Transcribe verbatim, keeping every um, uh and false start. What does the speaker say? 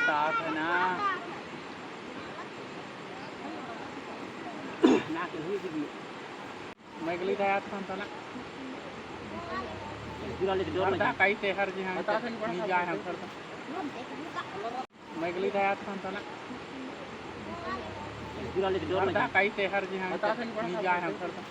साथ है ना। मैं गली था यार, था ना। पूरा ले डर लगा। कई ते हर जी, हम नहीं जाए हम करता। मैं गली था यार, था ना। पूरा ले डर लगा। कई ते हर जी, हम नहीं जाए हम करता।